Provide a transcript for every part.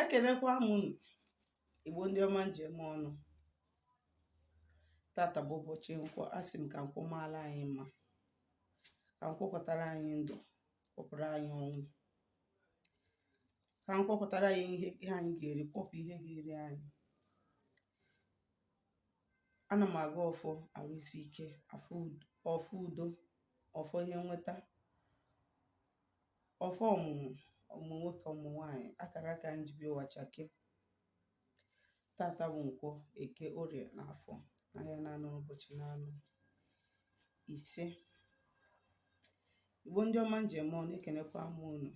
Ekenekwa m unu, Igbo ndị ọma m ji eme ọnụ. Tata bụ ụbọchị nkwọ. Asị m ka nkwọ maala anyị mma, ka nkwọ kwọtara anyị ndụ, kwọpụrụ anyị ọnwụ, ka nkwọ kwọtara anyị ihe ihe anyị ga-eri, kwọpụ ihe ga-eri anyị. Ana m agọ ọfọ arụ isi ike, ọfọ udo, ọfọ ihe nweta, ọfọ ọmụmụ, ọmụmụ nwoke, ọmụmụ nwaanyị, akara aka anyị ji bịa ụwa chake. Tata bụ nkwọ, eke, orie na afọ, n'ahịa na-anọ, ụbọchị na-anọ ise. Igbo ndị ọma m ji eme ọnụ, ekenekwa m unu.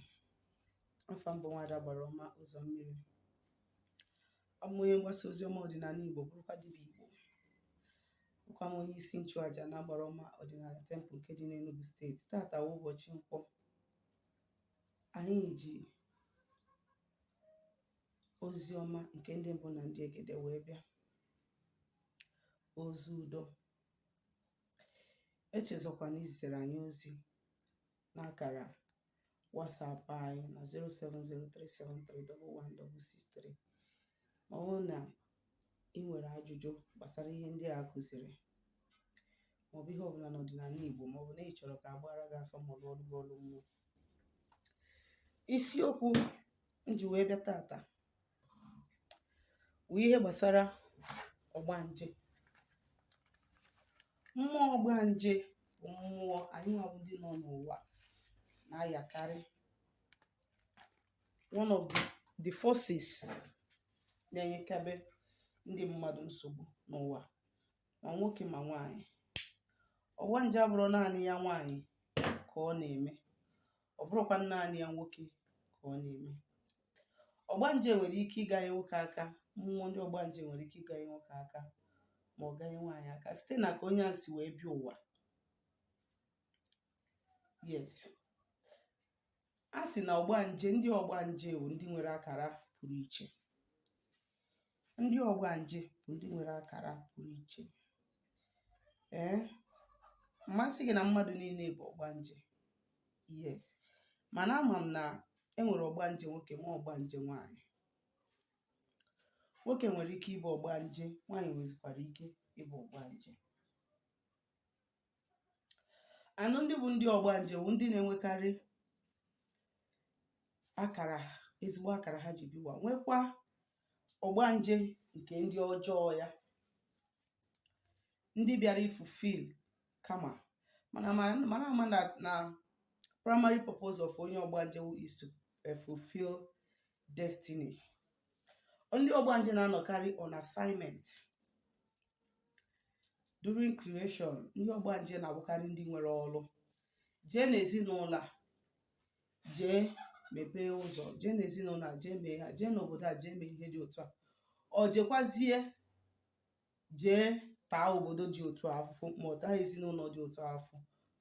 Afa m bụ Nwaada Gbara Ọma Ụzọ Mmiri. Abụ m onye mgbasa ozi ọma ọdịnala Igbo, bụrụkwa dibịa Igbo, bụkwa m onye isi nchụaja na Agbara Ọma Ọdịnala Temple nke dị n'Enugu Steeti. Tata wụ ụbọchị nkwọ. Anyị ji ozi ọma nke ndị mbụ na ndị egede wee bịa, ozi udo. Echezọkwana izitere anyị ozi n'akara WhatsApp anyị na 07037311663 ma ọ bụrụ na ị nwere ajụjụ gbasara ihe ndị a kụziri, maọbụ ihe ọbụla n'ọdịnala Igbo, maọbụ na ị chọrọ ka a gbara gị afa, ma ọ lụọrụ gị ọlụ mmụọ. Isiokwu m ji wee bịa tata bụ ihe gbasara ọgbanje. Mmụọ ọgbanje bụ mmụọ anyị nwa bụ ndị nọ n'ụwa na-ayakarị, one of the forces na-enyekabe ndị mmadụ nsogbu n'ụwa, ma nwoke ma nwaanyị. Ọgbanje abụrụ naanị ya nwaanyị ka ọ na-eme, ọ bụrụkwa naanị ya nwoke ka ọ na-eme. Ọgbanje nwere ike ịganye nwoke aka, mmụọ ndị ọgbanje nwere ike ịganye nwoke aka ma ọ ganye nwaanyị aka, site na ka onye a si wee bịa ụwa. Yes, a sị na ọgbanje, ndị ọgbanje bụ ndị nwere akara pụrụ iche. Ndị ọgbanje bụ ndị nwere akara pụrụ iche. Ee, mmasị gị na mmadụ niile bụ ọgbanje, yes, mana ama m na enwere ọgbanje nwoke, nwa ọgbanje nwaanyị. Nwoke nwere ike ịbụ ọgbanje, nwaanyị nwezikwara ike ịbụ ọgbanje. Anụ ndị bụ ndị ọgbanje bụ ndị na-enwekarị akara, ezigbo akara ha ji bịa ụwa, nwekwa ọgbanje nke ndị ọjọọ ya, ndị bịara ifulfill kama. Mana mara ama na primary purpose of onye ọgbanje is to fulfill destiny. Ndị ọgbanje na-anọkarị on assignment during creation. Ndị ọgbanje na-abụkarị ndị nwere ọrụ: jee n'ezinụlọ a, jee mepee ụzọ, jee n'ezinụlọ a, jee mee ha, jee n'obodo a, jee mee ihe dị otu a, ọ jekwazie jee taa obodo dị otu a afụfụ, ma ọ taa ezinụlọ dị otu a afụfụ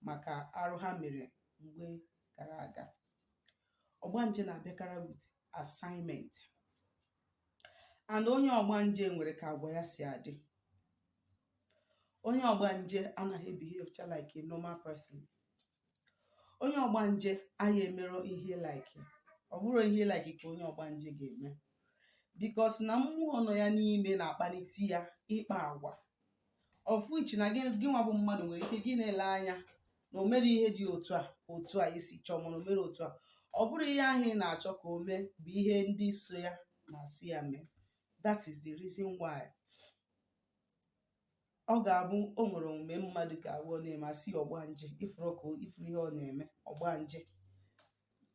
maka arụ ha mere mgbe gara aga. Ọgbanje na-abịakarị with assignment, and onye ọgbanje nwere ka agwa ya si adị. Onye ọgbanje anaghị behave like a normal person. Onye ọgbanje anyị emerụ ihe like, ọ bụrụ ihe like ka onye ọgbanje ga-eme, because na mmụọ nọ ya n'ime na-akpalite ya ịkpa agwa of which na gị nwa bụ mmadụ nwere ike gị na-ele anya na o mere ihe dị otu a, otu a isi chọọ, mana o mere otu a. Ọ bụrụ ihe ahụ ị na-achọ ka o mee bụ ihe ndị so ya na-asị ya mee. That is the reason why ọ ga-abụ o nwere omume mmadụ ga-abụ ọ na-eme, asị ọgbanje, ifuru ka ifuru ihe ọ na-eme, ọgbanje,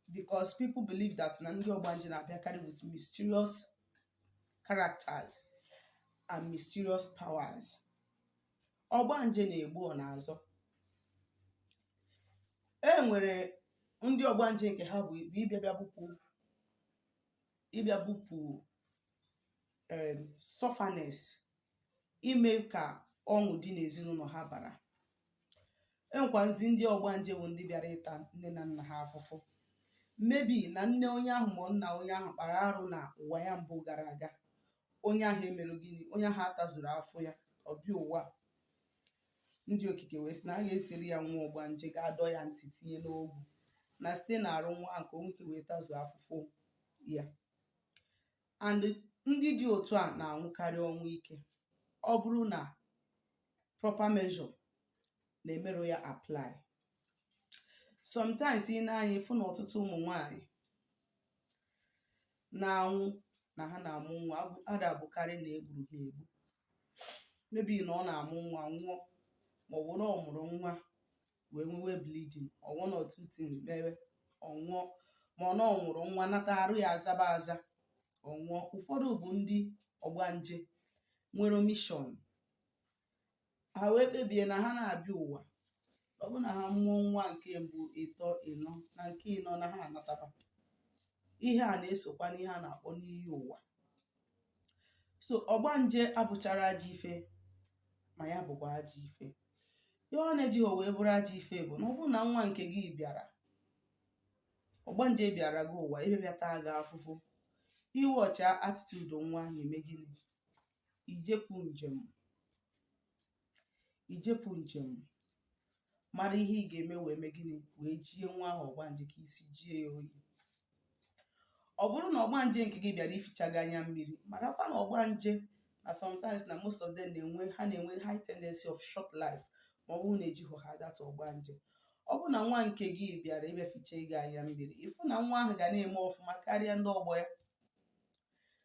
because people believe that na ndị ọgbanje na-abịakarị with mysterious characters and mysterious powers. Ọgbanje na-egbu, ọ na-azọ. E nwere ndị ọgbanje nke ha bụ ịbịa bupụ sufferness, ime ka ọṅụ dị n'ezinụlọ ha bara. Enwekwazi ndị ọgbanje bụ ndị bịara ịta nne na nna ha afụfụ, maybe na nne onye ahụ ma nna onye ahụ kpara arụ na ụwa ya mbụ gara aga. Onye ahụ emerụ gịnị? Onye ahụ atazuru afọ ya, ọbịa ụwa. Ndị okike wee sị na a ga-ezitere ya nwa ọgbanje ga-adọ ya ntị, tinye n'ogwu, na site na arụ nwa nke o nwoke wee tazuo afụfụ ya. And ndị dị otu a na-anwụkarị ọnwụ ike ọ bụrụ na proper measure na-emerụ ya apply. Sometimes ị na-anya ịfụ na ọtụtụ ụmụ nwanyị na-anwụ na ha na-amụ nwa ada abụkarị na egburu ha egbu, maybe na ọ na-amụ nwa nwụọ, maọbụ na ọ mụrụ nwa wee nwewe bleeding or one or two things mere ọ nwụọ, ma ọ na ọ mụrụ nwa nata arụ ya azaba aza, ọ nwụọ. Ụfọdụ bụ ndị ọgbanje nwere mission ha, wee kpebie na ha na-abịa ụwa, ọ bụ na ha mụọ nwa nke mbụ, ịtọ, ịnọ, na nke ịnọ na ha anataba. Ihe a na-esokwa n'ihe a na-akpọ n'iyi ụwa. So ọgbanje abụchara ajọ ife, ma ya bụkwa ajọ ife. Ihe ọ na-ejighị wee bụrụ ajọ ife bụ na ọ bụrụ na nwa nke gị bịara, ọgbanje bịara gị ụwa ịbịa bịa taa gị afụfụ, iwọcha attitude nwa ahụ, eme gịnị? Ijepụ njem, ijepụ njem, mara ihe ị ga-eme wee mee gịnị? Wee jie nwa ahụ ọgbanje ka isi jie ya oyi. Ọ bụrụ na ọgbanje nke gị bịara ificha gị anya mmiri, marakwa na ọgbanje na sometimes na most of them na-enwe, ha na-enwe high tendency of short life ma ọ bụrụ na ejighị ha data ọgbanje. Ọ bụrụ na nwa nke gị bịara ịbịa ficha gị anya mmiri, ịfụ na nwa ahụ ga na-eme ọfụma karịa ndị ọgbọ ya.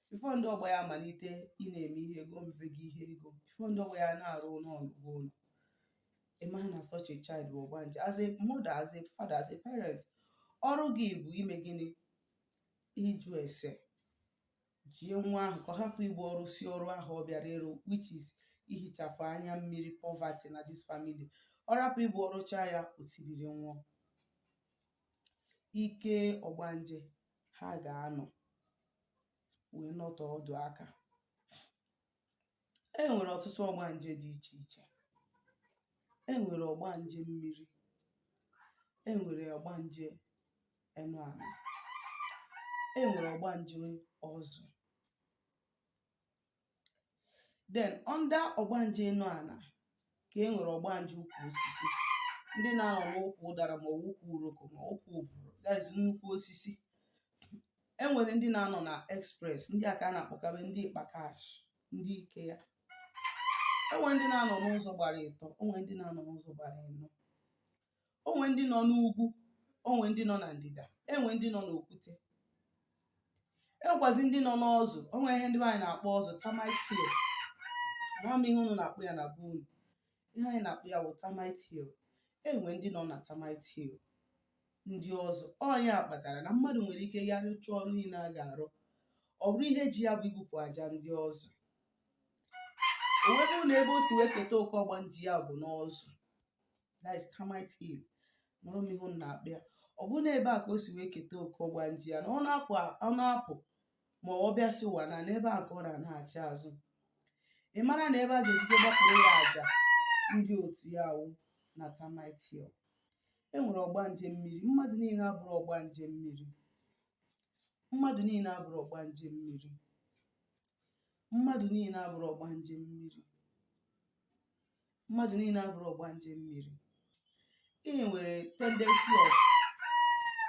Before ndị ọgbọ ya amalite ị na-eme ihe ego, mebe gị ihe ego, before ndị ọgbọ ya na-arụ ụlọ, ọlụgo ụlọ, ị mara na such a child bụ ọgbanje. As a mother, as a father, as a parent, ọrụ gị bụ ime gịnị? Ịjụ ese jie nwa ahụ ka ọ hapụ igbu ọrụ si ọrụ ahụ ọ bịara ịrụ, which is ihichapụ anya mmiri poverty na this family. Ọ rapụ igbu ọrụ chaa ya, o tibiri nwụọ. Ike ọgbanje ha ga-anọ wee nọtọ ọdụ aka. E nwere ọtụtụ ọgbanje dị iche iche. E nwere ọgbanje mmiri, e nwere ọgbanje enu ala, e nwere ọgbanje ọzọ. Then under ọgbanje enu ala ka e nwere ọgbanje ukwu osisi, ndị na-anọ n'ụkwụ ụdara, ma ọ ukwu uroko, ma ukwu ụbụrụ, that is nnukwu osisi. E nwere ndị na-anọ na express, ndị a ka a na-akpọkarị ndị ịkpa cash, ndị ike ya. Enwere ndị na-anọ n'ụzọ gbara ịtọ, onwe ndị na-anọ n'ụzọ gbara ịnọ, onwe ndị nọ n'ugwu, onwe ndị nọ na ndịda, enwe ndị nọ n'okwute, enwekwazi ndị nọ n'ọzụ. Onwe ihe ndị be anyị na-akpọ ọzụ, termite hill. Ama m ihe unu na-akpọ ya na be unu. Ihe anyị na-akpọ ya wụ termite hill. Enwe ndị nọ na termite hill, ndị ọzọ. Ọnya kpatara na mmadụ nwere ike ya rụchaa ọrụ niile a ga-arụ, ọ bụrụ ihe ji ya bụ ibupụ aja ndị ọzọ, o wee bụrụ na ebe o si wee keta oke ọgbanje ya bụ n'ọzụ, that is termite hill. Mụrụ m ihe unu na-akpọ ya. Ọ bụrụ na ebe a ka o si wee keta oke ọgbanje ya, na ọ na-apụ, ọ na-apụ, ma ọ bịa si ụwa na n'ebe a ka ọ na-anaghachi azụ, ị mara na ebe a ga-ejije gbapụrụ ya aja ndị otu ya awụ na termite hill. E nwere ọgbanje mmiri. Mmadụ niile abụrụ ọgbanje mmiri. Mmadụ niile abụrụ ọgbanje mmiri. Mmadụ niile abụrụ ọgbanje mmiri. Mmadụ niile abụrụ ọgbanje mmiri. Ị nwere tendency of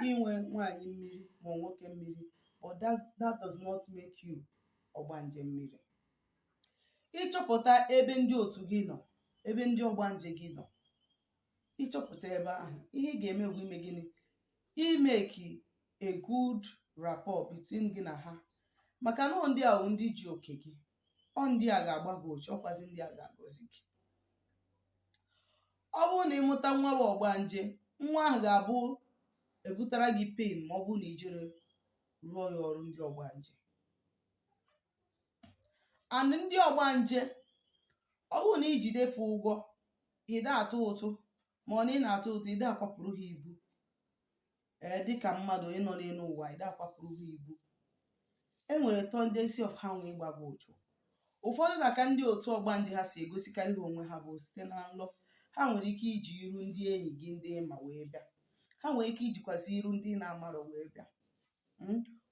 inwe nwaanyị mmiri ma nwoke mmiri, but that does not make you ọgbanje mmiri. Ịchọpụta ebe ndị otu gị nọ, ebe ndị ọgbanje gị nọ, ịchọpụta ebe ahụ, ihe ị ga-eme bụ ime gịnị? Imeki a good rapport between gị na ha, maka na ọ ndị a wụ ndị ji oke gị, ọ ndị a ga-agba gị oche, ọkwazi ndị a ga-agọzi gị. Ọ bụrụ na ịmụta nwa bụ ọgbanje, nwa ahụ ga-abụ ebutara gị pain ma ọ bụrụ na ijere rụọ ya ọrụ ndị ọgbanje. And ndị ọgbanje, ọ bụrụ na ijidefe ụgwọ, ị atụ ụtụ, ma ọ na ị na-atụ ụtụ, ị akwapụrụ ha ibu. Ee, dịka mmadụ ịnọ n'elu ụwa, ị akwapụrụ ha ibu. E nwere tendency of ha nwee ịgba gị ụchụ. Ụfọdụ na ka ndị otu ọgbanje ha si egosikarị ha onwe ha bụ site na nlọ. Ha nwere ike iji iru ndị enyi gị, ndị ịma, wee bịa. Ha nwere ike ijikwasị iru ndị na-amarọ wee bịa.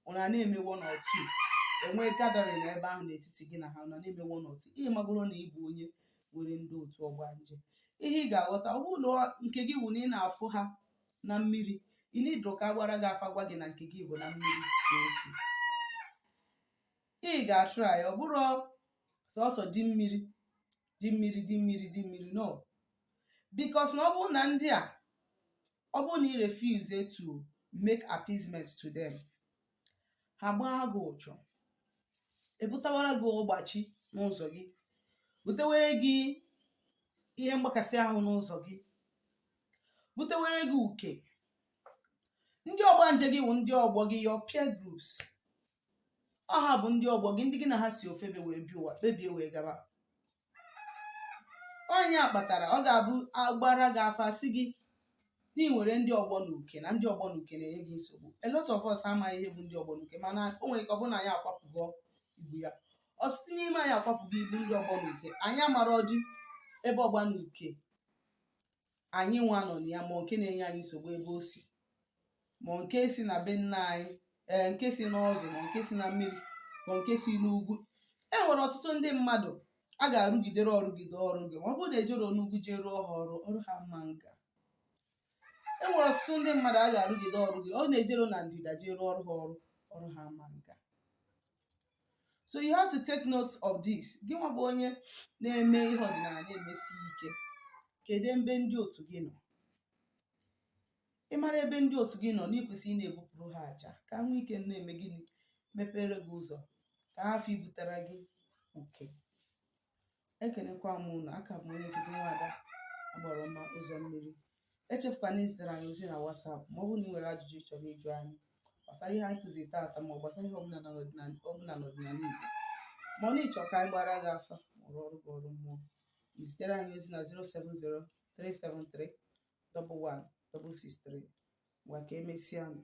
Ụna na-eme one or two, enwee gathering ebe ahụ n'etiti gị na ha na na-eme one or two, ihe magoro na ịbụ onye nwere ndị otu ọgbanje. Ihe ị ga-aghọta, ọ bụrụ na nke gị bụ na ị na-afụ ha na mmiri, ị nidoro ka a gbara gị afa gwa gị na nke gị bụ na mmiri ka o si. Ị ga-atry. Ọ bụrụ sọsọ di mmiri, di mmiri, di mmiri, di mmiri, no, because na ọ bụrụ na ndị a, ọ bụrụ na ị refuse to make appeasement to them, ha gbaa gị ụchụ, ebutawara gị ọgbachi n'ụzọ gị, butewere gị ihe mgbakasị ahụ n'ụzọ gị, butewere gị uke. Ndị ọgbanje gị wụ ndị ọgbọ gị, your peer groups. Ọ ha bụ ndị ọgbọ gị, ndị gị na ha si ofebe wee bịa ụwa, kpebie wee gaba. Onye a kpatara ọ ga-abụ agbara gị afa, sị gị na ị nwere ndị ọgbọ na uke, na ndị ọgbọ na uke na-enye gị nsogbu. A lot of us amaghị ihe bụ ndị ọgbọ na uke, mana o nwere ike ọ bụrụ na anyị akwapụgo ibu ya. Ọtụtụ n'ime anyị akwapụgo ibu ndị ọgbọ na uke. Anyị amara ọdị ebe ọgba na uke anyị nwa nọ na ya, ma nke na-enye anyị nsogbu ebe o si, ma nke si na be nna anyị, ee, nke si n'ọzụ, ma nke si na mmiri, ma nke si n'ugwu. E nwere ọtụtụ ndị mmadụ a ga-arụgidere ọrụgide ọrụ gị, ma ọ bụrụ na ejero n'ugwu jee rụọ ha ọrụ, ọrụ ha mma nga. E nwere ọtụtụ ndị mmadụ a ga-arụgide ọrụ gị, ọ na-ejero na ndịda jee rụọ ọrụ ha, ọrụ ọrụ ha mma nga. So you have to take note of this. Gị nwa bụ onye na-eme ihe ọdịnala na-emesi ike, kedu ebe ndị otu gị nọ? Ị mara ebe ndị otu gị nọ na ikwesị ị na-ebupụrụ ha àjà, ka ha nwee ike na-eme gịnị? Mepere gị ụzọ, ka ha afọ ibutere gị uke. Ekenekwa m unu. Aka bụ m onye nke gị, nwaada agbara ọma ụzọ mmiri. Echefukwana izitere anyị ozi na WhatsApp, ma ọ bụrụ na ị nwere ajụjụ ị chọrọ ịjụ anyị gbasara ihe anyị kụziri taata, ma ọ gbasara ihe ọbụla na ọdịnala ọbụla n'ọdịnala Igbo, ma ọ na ịchọ ka anyị gbara gị afa ma ọ rụọ ọrụ gị ọrụ mmụọ. Izitere anyị ozi na 070 373 11 663. Ngwa, ka emesịa nụ.